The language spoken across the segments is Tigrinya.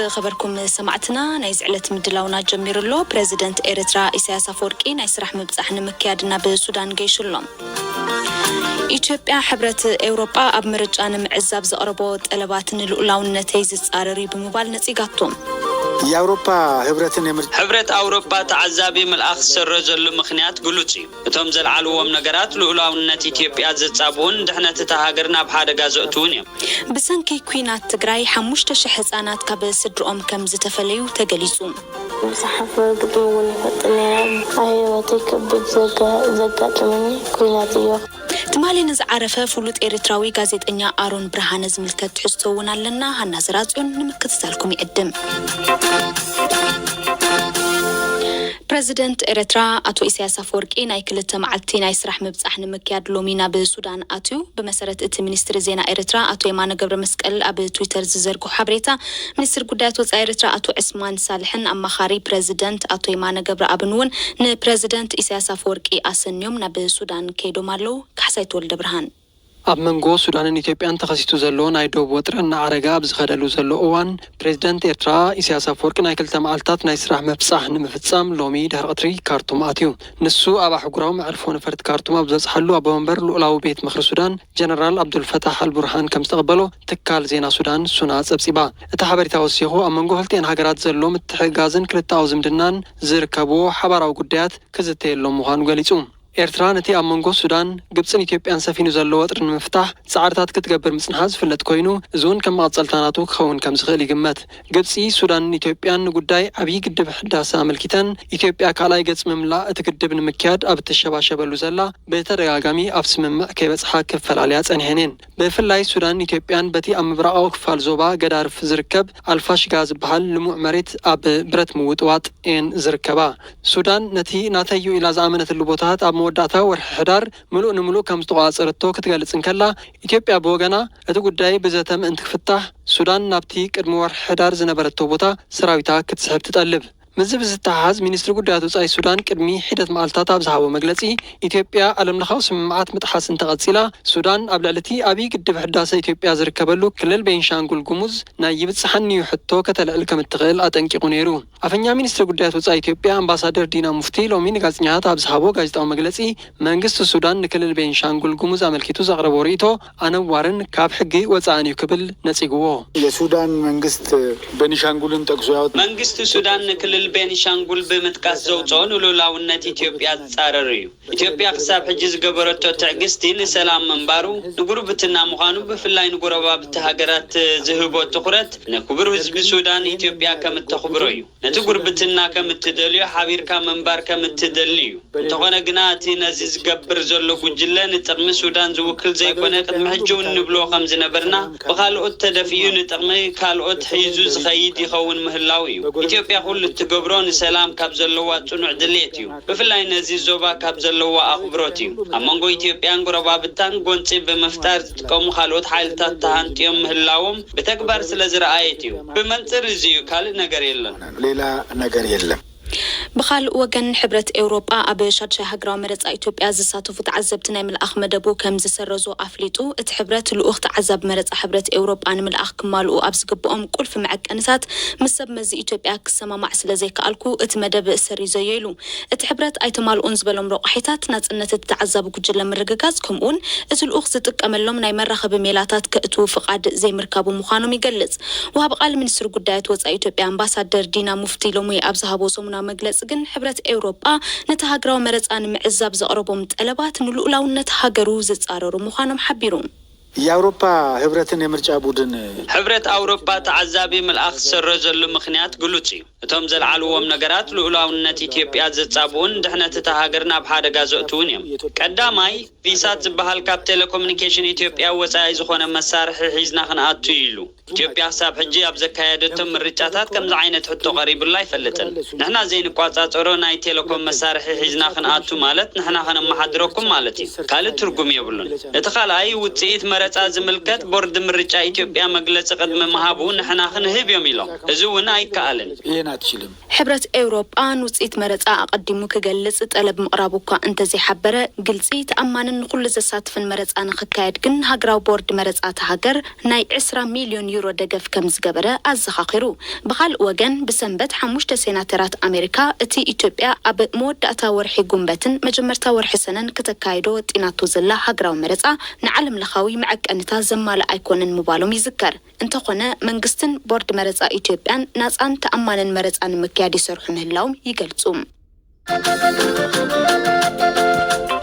ዝኸበርኩም ሰማዕትና፣ ናይዚ ዕለት ምድላውና ጀሚሩ ኣሎ። ፕረዚደንት ኤርትራ ኢሳያስ ኣፈወርቂ ናይ ስራሕ ምብጻሕ ንምክያድ ናብ ሱዳን ገይሹ ኣሎ። ኢትዮጵያ፣ ሕብረት ኤውሮጳ ኣብ ምርጫ ንምዕዛብ ዘቕረቦ ጠለባት ንልኡላውነተይ ዝጻረር እዩ ብምባል ነጺጋቶ። የአውሮፓ ህብረትን የምር ሕብረት ኣውሮፓ ተዓዛቢ ምልኣኽ ዝሰረዘሉ ምኽንያት ግሉጽ እዩ። እቶም ዘልዓልዎም ነገራት ልኡላውነት ኢትዮጵያ ዘጻብኡን ድሕነት እታ ሃገር ናብ ሓደጋ ዘእትዉን እዮም። ብሰንኪ ኲናት ትግራይ ሓሙሽተ ሽሕ ህጻናት ካብ ስድርኦም ከም ዝተፈለዩ ተገሊጹ። ዝሓፈረ ግጥሚ እውን ይፈጥር ነይረ። ኣብ ህይወተይ ከቢድ ዘጋጥመኒ ኲናት እዩ። ትማሊ ንዝዓረፈ ፍሉጥ ኤርትራዊ ጋዜጠኛ ኣሮን ብርሃነ ዝምልከት ትሕዝቶ እውን ኣለና። ሃና ዘራጽዮን ንምክትታልኩም ይዕድም። ፕረዚደንት ኤርትራ ኣቶ ኢሳያስ ኣፈወርቂ ናይ ክልተ መዓልቲ ናይ ስራሕ ምብጻሕ ንምክያድ ሎሚ ናብ ሱዳን ኣትዩ። ብመሰረት እቲ ሚኒስትሪ ዜና ኤርትራ ኣቶ የማነ ገብረመስቀል ኣብ ትዊተር ዝዘርግሖ ሓበሬታ፣ ሚኒስትር ጉዳያት ወጻኢ ኤርትራ ኣቶ ዕስማን ሳልሕን ኣማኻሪ ፕረዚደንት ኣቶ የማነ ገብረኣብን እውን ንፕረዚደንት ኢሳያስ ኣፈወርቂ ኣሰንዮም ናብ ሱዳን ከይዶም ኣለዉ። ካሕሳይ ተወልደ ብርሃን። ኣብ መንጎ ሱዳንን ኢትዮጵያን ተኸሲቱ ዘሎ ናይ ዶብ ወጥሪ እናዓረገ ኣብ ዝኸደሉ ዘሎ እዋን፣ ፕሬዚደንት ኤርትራ ኢሳያስ ኣፈወርቂ ናይ ክልተ መዓልታት ናይ ስራሕ ምብጻሕ ንምፍጻም ሎሚ ድሕሪ ቀትሪ ካርቱም ኣትዩ። ንሱ ኣብ ኣህጉራዊ መዕርፎ ነፈርቲ ካርቱም ኣብ ዝበጽሓሉ ኣቦ መንበር ልኡላዊ ቤት ምኽሪ ሱዳን ጀነራል ኣብዱልፈታሕ ኣልቡርሃን ከም ዝተቐበሎ ትካል ዜና ሱዳን ሱና ጸብጺባ። እቲ ሓበሬታ ወሲኹ፣ ኣብ መንጎ ክልቲኤን ሃገራት ዘሎ ምትሕግጋዝን ክልተኣዊ ዝምድናን ዝርከብዎ ሓባራዊ ጉዳያት ክዝተየሎም ምዃኑ ገሊጹ። ኤርትራ ነቲ ኣብ መንጎ ሱዳን፣ ግብጽን ኢትዮጵያን ሰፊኑ ዘሎ ወጥሪ ንምፍታሕ ጻዕርታት ክትገብር ምጽንሓ ዝፍለጥ ኮይኑ፣ እዚ እውን ከም መቐጸልታ ናቱ ክኸውን ከም ዝኽእል ይግመት። ግብጺ፣ ሱዳንን ኢትዮጵያን ንጉዳይ ዓብዪ ግድብ ሕዳሰ ኣመልኪተን፣ ኢትዮጵያ ካልኣይ ገጽ ምምላእ እቲ ግድብ ንምክያድ ኣብ እትሸባሸበሉ ዘላ፣ ብተደጋጋሚ ኣብ ስምምዕ ከይበጽሓ ክፈላልያ ጸኒሐን እየን። ብፍላይ ሱዳንን ኢትዮጵያን በቲ ኣብ ምብራቓዊ ክፋል ዞባ ገዳርፍ ዝርከብ ኣልፋሽጋ ዝበሃል ልሙዕ መሬት ኣብ ብረት ምውጥዋጥ እየን ዝርከባ። ሱዳን ነቲ ናተይ'ዩ ኢላ ዝኣመነትሉ ቦታታት ኣብ መወዳእታ ወርሒ ሕዳር ምሉእ ንምሉእ ከም ዝተቖጻጸረቶ ክትገልጽ እንከላ፣ ኢትዮጵያ ብወገና እቲ ጉዳይ ብዘተ ምእንቲ ክፍታሕ ሱዳን ናብቲ ቅድሚ ወርሒ ሕዳር ዝነበረቶ ቦታ ሰራዊታ ክትስሕብ ትጠልብ። ምስዚ ብዝተሓሓዝ ሚኒስትሪ ጉዳያት ወጻኢ ሱዳን ቅድሚ ሒደት መዓልታት ኣብ ዝሃቦ መግለጺ፣ ኢትዮጵያ ዓለምለኻዊ ስምምዓት ምጥሓስ እንተቐጺላ፣ ሱዳን ኣብ ልዕሊ እቲ ኣብይ ግድብ ሕዳሰ ኢትዮጵያ ዝርከበሉ ክልል ቤንሻንጉል ጉሙዝ ናይ ይብጽሓኒ'ዩ ሕቶ ከተልዕል ከም እትኽእል ኣጠንቂቑ ነይሩ። ኣፈኛ ሚኒስትሪ ጉዳያት ወጻኢ ኢትዮጵያ ኣምባሳደር ዲና ሙፍቲ ሎሚ ንጋዜጠኛታት ኣብ ዝሃቦ ጋዜጣዊ መግለጺ፣ መንግስቲ ሱዳን ንክልል ቤንሻንጉል ጉሙዝ ኣመልኪቱ ዘቕረቦ ርእይቶ ኣነዋርን ካብ ሕጊ ወጻእን እዩ ክብል ነጺግዎ። የሱዳን መንግስት ቤኒሻንጉልን ጠቅሶ ያወጣ መንግስቲ ሱዳን ንክልል ቤኒሻንጉል ብምጥቃስ ዘውፅኦ ንልኡላውነት ኢትዮጵያ ዝፃረር እዩ። ኢትዮጵያ ክሳብ ሕጂ ዝገበረቶ ትዕግስቲ ንሰላም ምንባሩ፣ ንጉርብትና ምዃኑ፣ ብፍላይ ንጎረባብቲ ሃገራት ዝህቦ ትኹረት ንክቡር ህዝቢ ሱዳን ኢትዮጵያ ከም እተኽብሮ እዩ። ነቲ ጉርብትና ከም እትደልዮ ሓቢርካ ምንባር ከም እትደሊ እዩ። እንተኾነ ግና እቲ ነዚ ዝገብር ዘሎ ጉጅለ ንጥቕሚ ሱዳን ዝውክል ዘይኮነ ቅድሚ ሕጂ እውን ንብሎ ከም ዝነበርና ብኻልኦት ተደፊኡ ንጥቕሚ ካልኦት ሒዙ ዝኸይድ ይኸውን ምህላው እዩ። ኢትዮጵያ ኩሉ እትገብሮ ንሰላም ካብ ዘለዋ ጽኑዕ ድሌት እዩ። ብፍላይ ነዚ ዞባ ካብ ዘለዋ ኣኽብሮት እዩ። ኣብ መንጎ ኢትዮጵያን ጎረባብታን ጎንጺ ብምፍጣር ዝጥቀሙ ካልኦት ሓይልታት ተሃንጥዮም ምህላዎም ብተግባር ስለ ዝረኣየት እዩ። ብመንጽር እዚ እዩ፣ ካልእ ነገር የለን። ሌላ ነገር የለም። ብኻልእ ወገን ሕብረት ኤውሮጳ ኣብ ሻድሻይ ሃገራዊ መረጻ ኢትዮጵያ ዝሳተፉ ተዓዘብቲ ናይ ምልኣኽ መደቡ ከም ዝሰረዞ ኣፍሊጡ። እቲ ሕብረት ልኡኽ ተዓዛቢ መረጻ ሕብረት ኤውሮጳ ንምልኣኽ ክማልኡ ኣብ ዝግብኦም ቁልፊ መዐቀንታት ምስ ሰብ መዚ ኢትዮጵያ ክሰማማዕ ስለ ዘይከኣልኩ እቲ መደብ ሰሪዘዮ ኢሉ። እቲ ሕብረት ኣይተማልኡን ዝበሎም ረቋሒታት ናጽነት እቲ ተዓዛቢ ጉጅለ ምርግጋጽ ከምኡውን እቲ ልኡኽ ዝጥቀመሎም ናይ መራኸቢ ሜላታት ከእትዉ ፍቓድ ዘይምርካቡ ምዃኖም ይገልጽ። ወሃቢ ቃል ሚኒስትሪ ጉዳያት ወጻኢ ኢትዮጵያ ኣምባሳደር ዲና ሙፍቲ ሎሚ ኣብ ዝሃቦ ሰሙናዊ መግለጺ ግን ሕብረት ኤውሮጳ ነቲ ሃገራዊ መረጻ ንምዕዛብ ዘቕረቦም ጠለባት ንልኡላውነት ሃገሩ ዝጻረሩ ምዃኖም ሓቢሩ። የአውሮፓ ህብረትን የምርጫ ቡድን ሕብረት ኣውሮፓ ተዓዛቢ ምልኣኽ ዝሰረዘሉ ምኽንያት ግሉጽ እዩ። እቶም ዘልዓልዎም ነገራት ልኡላውነት ኢትዮጵያ ዘጻብኡን ድሕነት እታ ሃገር ናብ ሓደጋ ዘእትዉን እዮም። ቀዳማይ፣ ቪሳት ዝበሃል ካብ ቴሌኮሙኒኬሽን ኢትዮጵያ ወጻኢ ዝኾነ መሳርሒ ሒዝና ክንኣቱ እዩ ኢሉ። ኢትዮጵያ ክሳብ ሕጂ ኣብ ዘካየደቶም ምርጫታት ከምዚ ዓይነት ሕቶ ቀሪቡላ ኣይፈልጥን። ንሕና ዘይንቋጻጸሮ ናይ ቴሌኮም መሳርሒ ሒዝና ክንኣቱ ማለት ንሕና ከነመሓድረኩም ማለት እዩ። ካልእ ትርጉም የብሉን። እቲ ካልኣይ ውጽኢት መረጻ ዝምልከት ቦርድ ምርጫ ኢትዮጵያ መግለጺ ቅድሚ ምሃቡ ንሕና ክንህብ እዮም ኢሎም። እዚ እውን ኣይከኣልን። ይህን ኣትችልም። ሕብረት ኤውሮጳ ንውፅኢት መረፃ ኣቐዲሙ ክገልፅ ጠለብ ምቕራቡ እኳ እንተዘይሓበረ፣ ግልፂ፣ ተኣማንን ንኹሉ ዘሳትፍን መረፃ ንኽካየድ ግን ሃገራዊ ቦርድ መረፃ እታ ሃገር ናይ ዕስራ ሚልዮን ዩሮ ደገፍ ከም ዝገበረ ኣዘኻኺሩ። ብኻልእ ወገን፣ ብሰንበት ሓሙሽተ ሴናተራት ኣሜሪካ እቲ ኢትዮጵያ ኣብ መወዳእታ ወርሒ ጉንበትን መጀመርታ ወርሒ ሰነን ክተካይዶ ወጢናቶ ዘላ ሃገራዊ መረፃ ንዓለም ለኻዊ መዐቀንታት ዘማልእ ኣይኮነን ምባሎም ይዝከር። እንተኾነ መንግስትን ቦርድ መረፃ ኢትዮጵያን ናፃን ተኣማንን መረፃ ንምክያድ ይሰርሑ ምህላዎም ይገልፁ።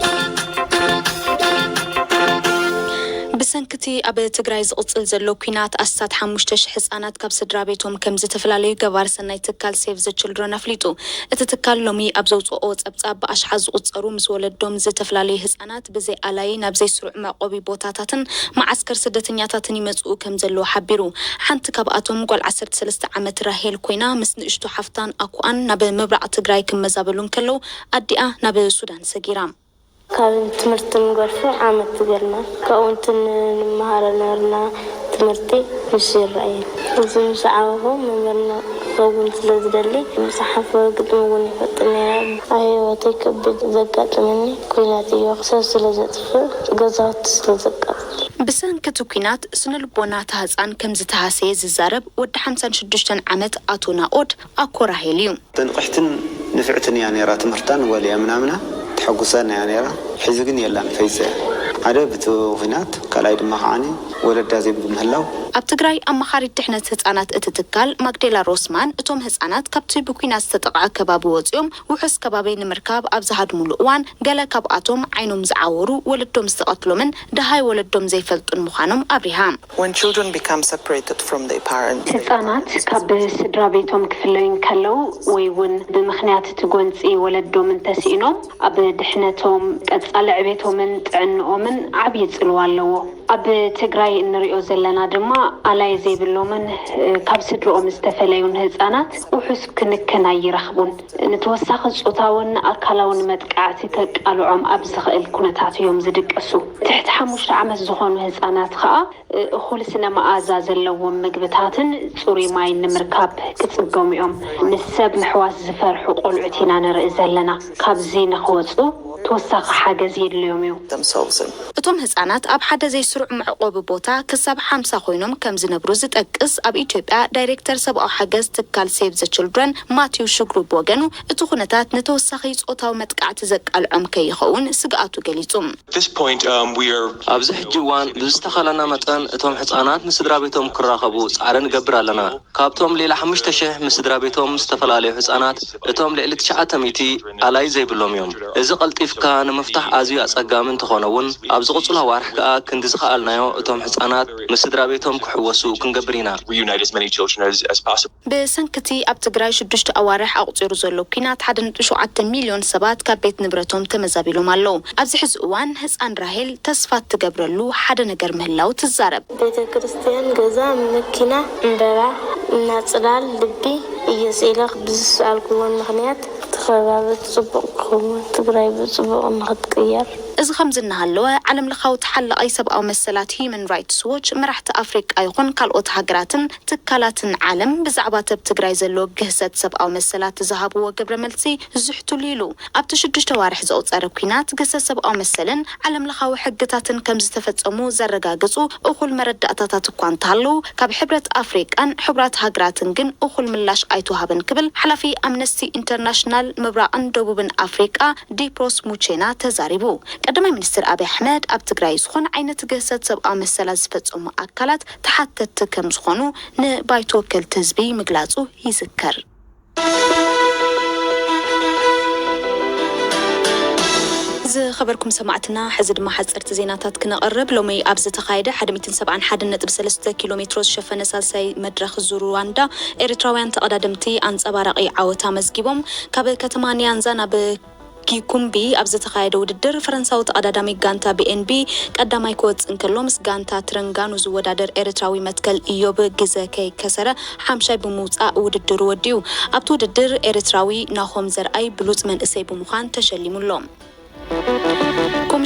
ብሰንክቲ ኣብ ትግራይ ዝቕፅል ዘሎ ኲናት ኣስታት ሓሙሽተ ሽሕ ህፃናት ካብ ስድራ ቤቶም ከም ዝተፈላለዩ ገባር ሰናይ ትካል ሴቭ ዘ ችልድረን ኣፍሊጡ። እቲ ትካል ሎሚ ኣብ ዘውፅኦ ፀብፃብ ብኣሽሓት ዝቑፀሩ ምስ ወለዶም ዝተፈላለዩ ህፃናት ብዘይ ኣላይ ናብ ዘይስሩዕ መዕቆቢ ቦታታትን መዓስከር ስደተኛታትን ይመፅኡ ከም ዘለዉ ሓቢሩ። ሓንቲ ካብኣቶም ጓል ዓሰርተ ሰለስተ ዓመት ራሄል ኮይና ምስ ንእሽቶ ሓፍታን ኣኩኣን ናብ ምብራቕ ትግራይ ክመዛበሉ እንከለዉ ኣዲኣ ናብ ሱዳን ሰጊራ። ካብ ትምህርቲ ንገድፎ ዓመት ትገርና ካብኡንቲ ንምሃረ ነርና ትምህርቲ ንሱ ይረኣየ እዚ ምስ ዓበኹ መምህርና ከውን ስለ ዝደሊ መፅሓፍ ግጥሚ እውን ይፈጥ ነረ ኣብ ህይወተይ ከቢድ ዘጋጥመኒ ኩናት እዩ ክሰብ ስለ ዘጥፍእ ገዛውቲ ስለ ዘቃፅል ብሰንኪ እቲ ኲናት ስነ ልቦና እታ ህፃን ከም ዝተሃሰየ ዝዛረብ ወዲ ሓምሳን ሽዱሽተን ዓመት ኣቶ ናኦድ ኣኮ ራሄል እዩ። ተንቕሕትን ንፍዕትን እያ ነይራ ትምህርታን ወሊኣ ምናምና ተሐጉሰን እያ ነይራ ሕዚ ግን የላን ፈይፀ እያ ሓደ ብቲ ኹናት ካልኣይ ድማ ከዓኒ ወለዳ ዘይብሉ ምህላው ኣብ ትግራይ ኣማኻሪት ድሕነት ህፃናት እቲ ትካል ማግዴላ ሮስማን እቶም ህፃናት ካብቲ ብኲናት ዝተጠቕዐ ከባቢ ወፂኦም ውሑስ ከባቢ ንምርካብ ኣብ ዝሃድሙሉ እዋን ገለ ካብኣቶም ዓይኖም ዝዓወሩ ወለዶም ዝተቐትሎምን ደሃይ ወለዶም ዘይፈልጡን ምዃኖም ኣብሪሃ። When children become separated from their parents, they ህጻናት ካብ ስድራ ቤቶም ክፍለዩ እንከለዉ ወይ እውን ብምኽንያት እቲ ጎንጺ ወለዶም እንተስኢኖም፣ ኣብ ድሕነቶም፣ ቀጻሊ ዕቤቶምን ጥዕንኦምን ዓብዪ ጽልዋ ኣለዎ። ኣብ ትግራይ እንሪኦ ዘለና ድማ ኣላይ ዘይብሎምን ካብ ስድርኦም ዝተፈለዩን ህጻናት ውሑስ ክንክን ኣይረኽቡን። ንተወሳኺ ጾታውን ኣካላውን መጥቃዕቲ ከቃልዖም ኣብ ዝኽእል ኩነታት እዮም ዝድቅሱ። ትሕቲ ሓሙሽተ ዓመት ዝኾኑ ህጻናት ኸኣ እኹል ስነ መኣዛ ዘለዎም ምግብታትን ጽሩይ ማይን ንምርካብ ክጽገሙ እዮም። ምስ ሰብ ምሕዋስ ዝፈርሑ ቆልዑት ኢና ንርኢ ዘለና። ካብዚ ንኽወጹ ተወሳኺ ሓገዝ የድልዮም እዩ። themselves in እቶም ህጻናት ኣብ ሓደ ዘይስሩዕ መዕቆቢ ቦታ ክሳብ ሓምሳ ኮይኖም ከም ዝነብሩ ዝጠቅስ ኣብ ኢትዮጵያ ዳይሬክተር ሰብኣዊ ሓገዝ ትካል ሴቭ ዘ ችልድረን ማቲው ሽግሩ ብወገኑ እቲ ኩነታት ንተወሳኺ ጾታዊ መጥቃዕቲ ዘቃልዖም ከይኸውን ስግኣቱ ገሊጹ። At this point, um, we are ኣብዚ ሕጂ እዋን ብዝተኻለና መጠን እቶም ሕጻናት ንስድራ ቤቶም ክራኸቡ ጻዕሪ ንገብር ኣለና። ካብቶም ሌላ ሓሙሽተ ሽሕ ምስ ስድራ ቤቶም ዝተፈላለዩ ህጻናት እቶም ልዕሊ ትሽዓተ ሚእቲ ኣላይ ዘይብሎም እዮም። እዚ ቀልጢፍካ ንምፍታሕ ኣዝዩ ኣጸጋሚ እንተኾነ እውን ኣብ ዝቕጽሉ ኣዋርሕ ከኣ ክንዲ ዝኸኣልናዮ እቶም ህጻናት ምስ ስድራ ቤቶም ክሕወሱ ክንገብር ኢና። Reunite as many children as, as possible. ብሰንክቲ ኣብ ትግራይ ሽዱሽተ ኣዋርሕ ኣቑጺሩ ዘሎ ኲናት ሓደ ነጥቢ ሸውዓተ ሚልዮን ሰባት ካብ ቤት ንብረቶም ተመዛቢሎም ኣለዉ። ኣብዚ ሕዚ እዋን ህጻን ራሄል ተስፋ እትገብረሉ ሓደ ነገር ምህላው ትዛረብ። ቤተ ክርስትያን፣ ገዛ፣ መኪና፣ ዕምበባ እና ጽላል ልቢ እየ ስኢለ ብዝሰኣልክዎ ምኽንያት እቲ ከባቢ ጽቡቕ ክኸውን ትግራይ ብጽቡቕ ንኽትቅየር እዚ ከምዚ እናሃለወ ዓለም ለኻዊ ተሓላቒ ሰብኣዊ መሰላት ሂዩማን ራይትስ ዎች መራሕቲ ኣፍሪቃ ይኹን ካልኦት ሃገራትን ትካላትን ዓለም ብዛዕባ ተብ ትግራይ ዘሎ ግህሰት ሰብኣዊ መሰላት ዝሃብዎ ግብረ መልሲ ዝሕትሉ ኢሉ። ኣብቲ ሽዱሽተ ዋርሕ ዘቑፀረ ኲናት ግህሰት ሰብኣዊ መሰልን ዓለም ለኻዊ ሕግታትን ከም ዝተፈፀሙ ዘረጋግፁ እኹል መረዳእታታት እኳ እንተሃለዉ ካብ ሕብረት ኣፍሪቃን ሕቡራት ሃገራትን ግን እኹል ምላሽ ኣይተዋሃበን ክብል ሓላፊ ኣምነስቲ ኢንተርናሽናል ምብራቕን ደቡብን ኣፍሪቃ ዲፕሮስ ሙቼና ተዛሪቡ። ቀዳማይ ሚኒስትር ኣብይ ኣሕመድ ኣብ ትግራይ ዝኾነ ዓይነት ግህሰት ሰብኣዊ መሰላት ዝፈፀሙ ኣካላት ተሓተትቲ ከም ዝኾኑ ንባይቶ ወከልቲ ህዝቢ ምግላፁ ይዝከር። ዝኸበርኩም ሰማዕትና ሕዚ ድማ ሓፀርቲ ዜናታት ክነቕርብ። ሎሚ ኣብ ዝተኻየደ ሓደ ሚእትን ሰብዓን ሓደን ነጥቢ ሰለስተ ኪሎ ሜትሮ ዝሸፈነ ሳልሳይ መድረኽ ዙር ሩዋንዳ ኤርትራውያን ተቐዳደምቲ ኣንፀባራቒ ዓወት ኣመዝጊቦም። ካብ ከተማ ኒያንዛ ናብ ጊኩምቢ ኣብ ዝተኻየደ ውድድር ፈረንሳዊ ተቐዳዳሚ ጋንታ ቢኤንቢ ቀዳማይ ክወጽእ እንከሎ ምስ ጋንታ ትረንጋኑ ዝወዳደር ኤርትራዊ መትከል ኢዮብ ግዘ ከይከሰረ ሓምሻይ ብምውጻእ ውድድሩ ወዲኡ። ኣብቲ ውድድር ኤርትራዊ ናሆም ዘርኣይ ብሉጽ መንእሰይ ብምዃን ተሸሊሙ ኣሎ።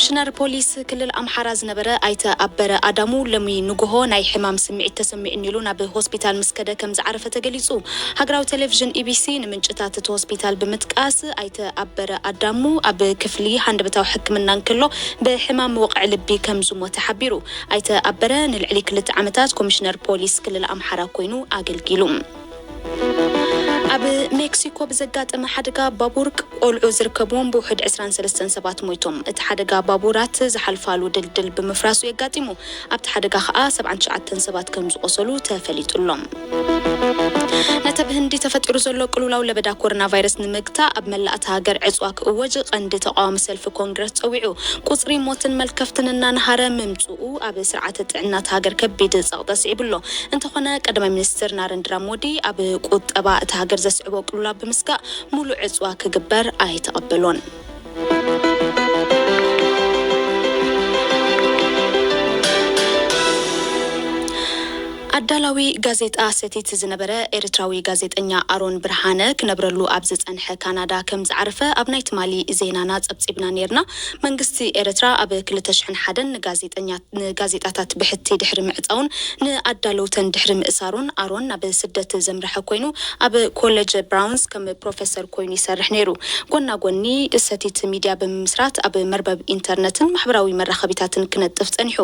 ኮሚሽነር ፖሊስ ክልል ኣምሓራ ዝነበረ ኣይተ ኣበረ ኣዳሙ ሎሚ ንጉሆ ናይ ሕማም ስምዒት ተሰሚዑኒ ኢሉ ናብ ሆስፒታል ምስ ከደ ከም ዝዓረፈ ተገሊጹ። ሃገራዊ ቴሌቪዥን ኢቢሲ ንምንጭታት እቲ ሆስፒታል ብምጥቃስ ኣይተ ኣበረ ኣዳሙ ኣብ ክፍሊ ሃንደበታዊ ሕክምና እንከሎ ብሕማም ወቕዒ ልቢ ከም ዝሞተ ሓቢሩ። ኣይተ ኣበረ ንልዕሊ ክልተ ዓመታት ኮሚሽነር ፖሊስ ክልል ኣምሓራ ኮይኑ ኣገልጊሉ። ኣብ ሜክሲኮ ብዘጋጠመ ሓደጋ ባቡር ቆልዑ ዝርከብዎም ብውሕድ ዕስራን ሰለስተን ሰባት ሞይቶም። እቲ ሓደጋ ባቡራት ዝሓልፋሉ ድልድል ብምፍራሱ የጋጢሙ። ኣብቲ ሓደጋ ከኣ ሰብዓን ትሽዓተን ሰባት ከም ዝቆሰሉ ተፈሊጡ ኣሎ። ነቲ ኣብ ህንዲ ተፈጢሩ ዘሎ ቅልውላው ለበዳ ኮሮና ቫይረስ ንምግታእ ኣብ መላእ እታ ሃገር ዕጽዋ ክእወጅ ቀንዲ ተቃዋሚ ሰልፊ ኮንግረስ ጸዊዑ። ቁጽሪ ሞትን መልከፍትን እናነሃረ ምምጽኡ ኣብ ስርዓተ ጥዕና እታ ሃገር ከቢድ ጸቕጢ ኣስዒቡ ኣሎ። እንተኾነ ቀዳማይ ሚኒስትር ናረንድራ ሞዲ ኣብ ቁጠባ እታ ሃገር ዘስዕቦ ቅልውላው ብምስጋእ ሙሉእ ዕጽዋ ክግበር ኣይተቐበሎን። ኣዳላዊ ጋዜጣ ሰቲት ዝነበረ ኤርትራዊ ጋዜጠኛ ኣሮን ብርሃነ ክነብረሉ ኣብ ዝጸንሐ ካናዳ ከም ዝዓረፈ ኣብ ናይ ትማሊ ዜናና ጸብጺብና ነይርና። መንግስቲ ኤርትራ ኣብ ክልተ ሽሕን ሓደን ንጋዜጠኛ-፣ ንጋዜጣታት ብሕቲ ድሕሪ ምዕጻውን ንኣዳለውተን ድሕሪ ምእሳሩን ኣሮን ናብ ስደት ዘምርሐ ኮይኑ ኣብ ኮሌጅ ብራውንስ ከም ፕሮፌሰር ኮይኑ ይሰርሕ ነይሩ። ጎና ጎኒ ሰቲት ሚድያ ብምምስራት ኣብ መርበብ ኢንተርነትን ማሕበራዊ መራኸቢታትን ክነጥፍ ጸኒሑ።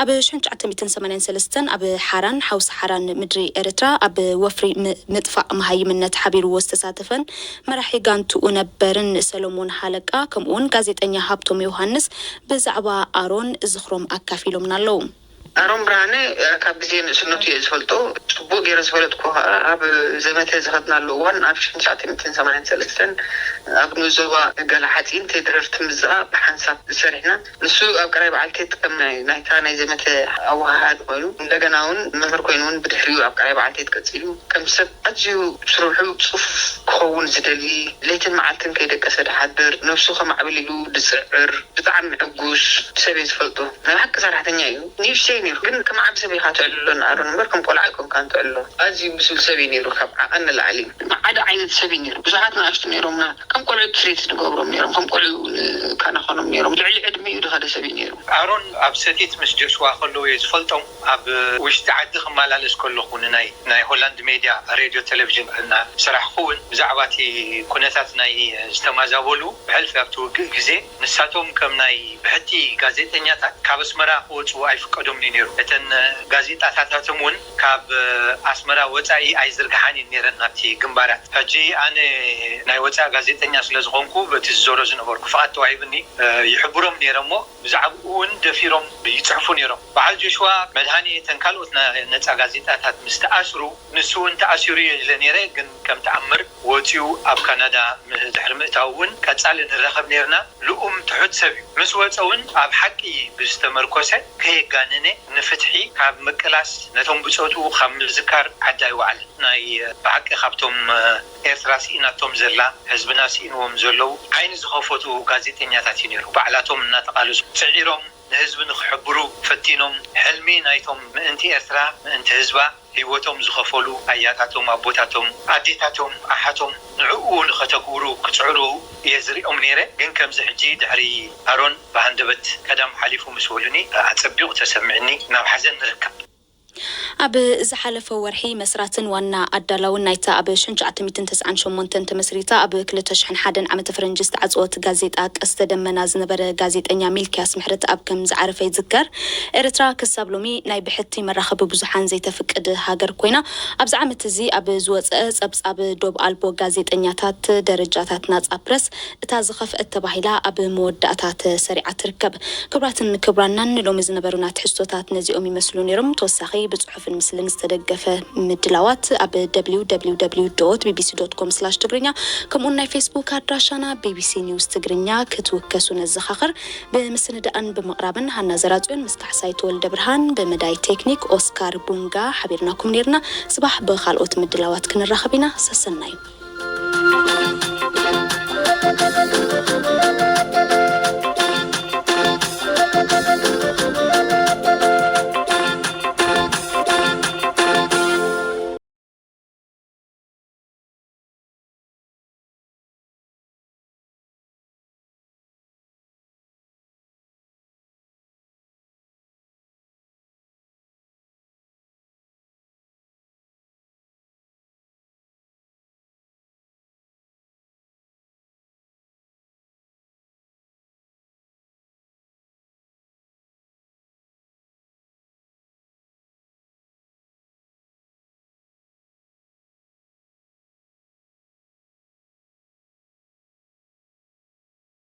ኣብ ሽሕን ትሽዓተ ሚእትን ሰማንያን ሰለስተን ኣብ ሓራን ሓው ሰሓራን ምድሪ ኤርትራ ኣብ ወፍሪ ም-፣ ምጥፋእ መሃይምነት ሓቢርዎ ዝተሳተፈን መራሒ ጋንትኡ ነበርን ሰሎሞን ሃለቃ ከምኡውን ጋዜጠኛ ሃብቶም ዮሃንስ ብዛዕባ ኣሮን ዝኽሮም ኣካፊሎምና ኣለዉ። ኣሮን ብርሃነ ካብ ግዜ ንእስነቱ እየ ዝፈልጦ። ጽቡቕ ገይረ ዝፈለጥኩ ከኣ ኣብ ዘመተ ዝኸድናሉ እዋን ኣብ ሽሕን ትሽዓተ ሚእትን ሰማንያን ሰለስተን ኣብ ንኡስ ዞባ ገላ ሓጺን ተድረርቲ ምዝኣ ብሓንሳብ ሰሪሕና። ንሱ ኣብ ቀራይ በዓል ቴት ከም ናይ-፣ ናይታ ናይ ዘመተ ኣወሃሃዲ ኮይኑ፣ እንደገና እውን መምህር ኮይኑ እውን ብድሕሪኡ ኣብ ቀራይ በዓል ቴት ቀጺሉ። ከም ሰብ ኣዝዩ ስርሑ ጽፉፍ ክኸውን ዝደሊ፣ ለይትን መዓልትን ከይደቀሰ ድሓድር፣ ነብሱ ከማዕብል ኢሉ ድጽዕር፣ ብጣዕሚ ዕጉስ ሰብ እየ ዝፈልጦ። ናይ ብሓቂ ሰራሕተኛ እዩ። ንእሽተይ ነይሩ፣ ግን ከም ዓቢ ሰብ ኢኻ ትዕልሎ ንኣሮን እምበር ከም ቆልዓ ኣይኮንካን ትዕልሎ። ኣዝዩ ብሱል ሰብ እዩ ነይሩ፣ ካብ ዓቐን ንላዕሊ። ማዕዶ ዓይነት ሰብ እዩ ነይሩ። ብዙሓት ንኣሽቱ ነይሮምና፣ ከም ቆልዑ ትሪት ንገብሮም ነይሮም፣ ከም ቆልዑ ንከናኸኖም ነይሮም። ልዕሊ ዕድሚኡ ዝኸደ ሰብ እዩ ነይሩ። ኣሮን ኣብ ሰቲት ምስ ጆሽዋ ከለዉ እየ ዝፈልጦም። ኣብ ውሽጢ ዓዲ ክመላለስ ከለኹ ንናይ፣ ናይ ሆላንድ ሜድያ ሬድዮ ቴሌቪዥን እናሰራሕኹ እውን ብዛዕባ እቲ ኩነታት ናይ ዝተማዛበሉ ብሕልፊ ኣብቲ ውግእ ግዜ ንሳቶም ከም ናይ ብሕቲ ጋዜጠኛታት ካብ ኣስመራ ክወጹ ኣይፍቀዶምን እዩ ነይሩ። እተን ጋዜጣታታቶም እውን ካብ ኣስመራ ወጻኢ ኣይዝርግሓን እየን ነይረን ናብቲ ግንባራት። ሕጂ ኣነ ናይ ወጻኢ ጋዜጠኛ ስለ ዝኾንኩ በቲ ዝዞሮ ዝነበርኩ ፍቓድ ተዋሂብኒ፣ ይሕብሮም ነይረ እሞ ብዛዕባኡ እውን ደፊሮም ይጽሕፉ ነይሮም። በዓል ጆሽዋ መድሃኔ እተን ካልኦት ና-፣ ነጻ ጋዜጣታት ምስ ተኣስሩ ንሱ እውን ተኣሲሩ እየ ኢለ ነይረ፣ ግን ከም ተኣምር ወጺኡ ኣብ ካናዳ ም-፣ ድሕሪ ምእታው እውን ቀጻሊ ንራኸብ ነይርና። ልኡም ትሑት ሰብ እዩ። ምስ ወጸ እውን ኣብ ሓቂ ብዝተመርኮሰ ከየጋነነ ንፍትሒ ካብ ምቅላስ ነቶም ብጾቱ ካብ ምዝካር ዓዲ ኣይወዓለን። ናይ ብሓቂ ካብቶም ኤርትራ ስኢናቶም ዘላ ህዝብና ስኢንዎም ዘለዉ ዓይኒ ዝኸፈቱ ጋዜጠኛታት እዩ ነይሩ። ባዕላቶም እናተቓለሱ ጽዒሮም ንህዝቢ ንኽሕብሩ ፈቲኖም ሕልሚ ናይቶም ምእንቲ ኤርትራ ምእንቲ ህዝባ ህይወቶም ዝኸፈሉ ኣያታቶም ኣቦታቶም ኣዴታቶም ኣሓቶም ንዕኡ ንኸተግብሩ ክጽዕሩ እየ ዝሪኦም ነይረ። ግን ከምዚ ሕጂ ድሕሪ ኣሮን ብሃንደበት ቀዳም ሓሊፉ ምስ በሉኒ ኣጸቢቑ ተሰሚዕኒ ናብ ሓዘን ንርከብ። ኣብ ዝሓለፈ ወርሒ መስራትን ዋና ኣዳላውን ናይታ ኣብ ሽሕን ትሽዓተ ሚእትን ተስዓን ሸሞንተን ተመስሪታ ኣብ ክልተ ሽሕን ሓደን ዓመተ ፈረንጂ ዝተዓጽወት ጋዜጣ ቀስተ ደመና ዝነበረ ጋዜጠኛ ሚልክያስ ምሕረተኣብ ከም ዝዓረፈ ይዝከር። ኤርትራ ክሳብ ሎሚ ናይ ብሕቲ መራኸቢ ብዙሓን ዘይተፍቅድ ሃገር ኮይና፣ ኣብዚ ዓመት እዚ ኣብ ዝወጸ ጸብጻብ ዶብ ኣልቦ ጋዜጠኛታት ደረጃታት ናጻ ፕረስ እታ ዝኸፍአት ተባሂላ ኣብ መወዳእታ ተሰሪዓ ትርከብ። ክቡራትን ክቡራናን ንሎሚ ዝነበሩና ትሕዝቶታት ነዚኦም ይመስሉ ነይሮም። ተወሳኺ ብጽሑፍን ምስልን ዝተደገፈ ምድላዋት ኣብ ደብሊው ደብሊው ደብሊው ዶት ቢቢሲ ዶት ኮም ስላሽ ትግርኛ ከምኡውን ናይ ፌስቡክ ኣድራሻና ቢቢሲ ኒውስ ትግርኛ ክትውከሱ ነዘኻኽር። ብምስንዳእን ብምቕራብን ሃና ዘራጽዮን ምስ ካሕሳይ ተወልደ ብርሃን፣ ብመዳይ ቴክኒክ ኦስካር ቡንጋ ሓቢርናኩም ነይርና። ጽባሕ ብኻልኦት ምድላዋት ክንራኸብ ኢና። ሰሰናዩ።